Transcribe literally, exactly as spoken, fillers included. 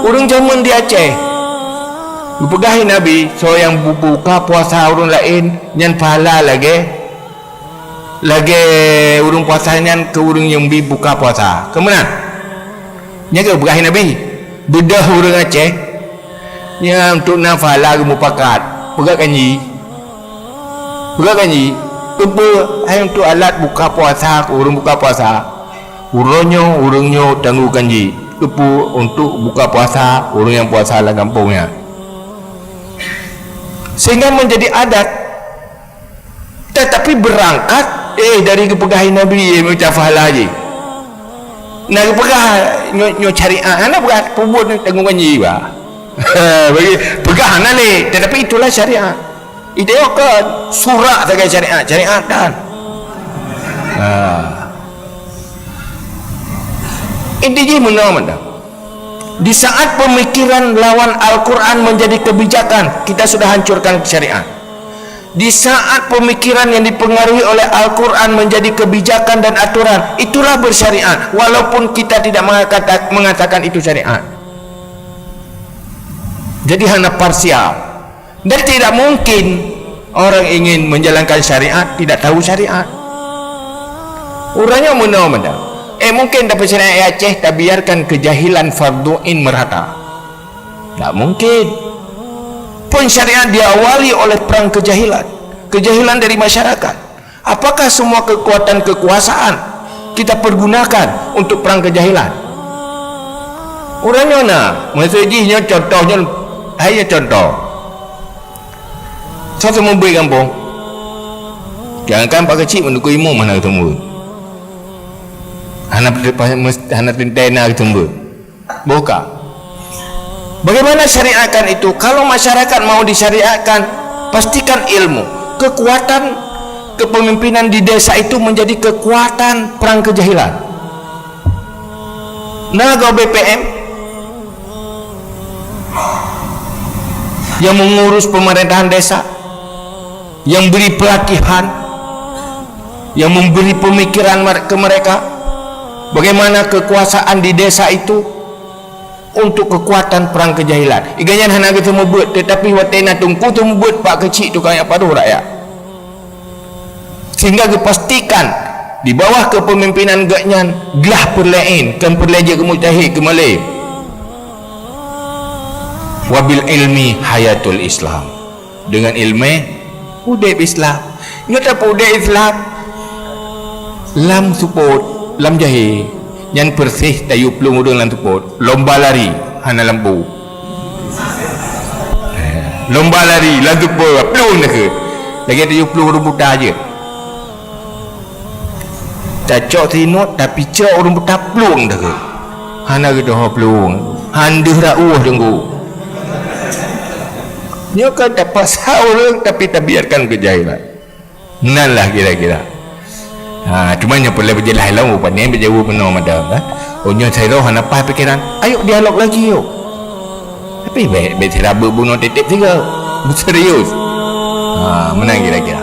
Ureuëng jameun di Aceh, geupeugah lé Nabi, soe nyang bu-, buka puasa ureuëng laén, nyan pahala lagée, lagée ureuëng puasa nyan keu ureuëng nyang bi buka puasa. Keu meunan? Nyan geupeugah lé Nabi, beudôh ureuëng Aceh, nyan untuk na pahala geumupakat, peugah kanji. Peugah kanji, keupeue hai untuk alat buka puasa keu ureuëng buka puasa. Uroe nyoe ureuëng nyoe tanggong kanji, keupeue untuk buka puasa ureuëng nyang puasa lam gampông nyan. Sehingga menjadi adat. Tetapi beurangkat, eh, dari geupeugah lé Nabi, eh, mita pahala jih. Na geupeugah nyoe, nyoe syariat, hana peugah peubuet tanggong kanji bah. Bagi peugah hana lé, tetapi itulah syariat. Itu kan surat sagai syariat, syariat dan. Ha. Inti jih meunoe mantong. Di saat pemikiran lawan Al-Quran menjadi kebijakan, kita sudah hancurkan syariat. Di saat pemikiran yang dipengaruhi oleh Al-Quran menjadi kebijakan dan aturan, itulah bersyariat, walaupun kita tidak mengakata-, mengatakan itu syariat. Jadi hana parsial. Dan tidak mungkin orang ingin menjalankan syariat tidak tahu syariat. Uroe nyoe meunoe mantong. Eh, mungkin tapi syariat Aceh tabiarkan kejahilan fardhu ain merata. Tak mungkin. Pun syariat diawali oleh perang kejahilan. Kejahilan dari masyarakat. Apakah semua kekuatan kekuasaan kita pergunakan untuk perang kejahilan? Uroe nyoe na, maksud jih nyoe contoh nyoe, hai nyoe contoh. Soe seumeubeuet gampông? Jangankan Pak Keuchik, meunurot imum hana geuseumeubeuet. Hana, hana teuntèe na geuseumeubeuet. Buka. Bagaimana syariatkan itu? Kalau masyarakat mau disyariatkan, pastikan ilmu. Kekuatan kepemimpinan di desa itu menjadi kekuatan perang kejahilan. Na gob B P M yang mengurus pemerintahan desa, yang beri pelatihan, yang memberi pemikiran mer-, ke mereka, bagaimana kekuasaan di desa itu untuk kekuatan perang kejahilan. Iganyan hana geuseumeubeuet, tetapi watèe na teungku seumeubeuet, Pak Keuchik tukang jak padôh rakyat. Sehingga geupastikan di bawah kepemimpinan gobnyan glah peureulèe, kon peureulèe jeuet keu mujtahid keu malém. Wabil ilmi hayatul Islam. Dengan ilmu udép Islam. Nyoe tapeuudép Islam lam seupôt, lam jahé. Nyan persis tayue plueng ureueng lam seupôt. Lomba lari hana lampu. Lomba lari lam seupôt, plueng nakeuh. Lagèe tayue plueng ureueng buta jeuet. Tacok sinot, tapi cok ureueng buta plueng deuh. Hana geudoh plueng. Han deuh rauh deunggu. Nyoe kan tapaksa ureueng, tapi tabiarkan keujahilan. Nan lah kira-kira. Ha, cuma nyoe peureulèe beujeulaih lom, pane beujaweub meunoe madam, kan? Oh, nyoe sidroe hana paih pikeran. Ayo dialog lagi, yuk. Tapi bèk, bèk sira beubunoe tiep-tiep sigoe. Beuserius. Ha, meunan kira-kira.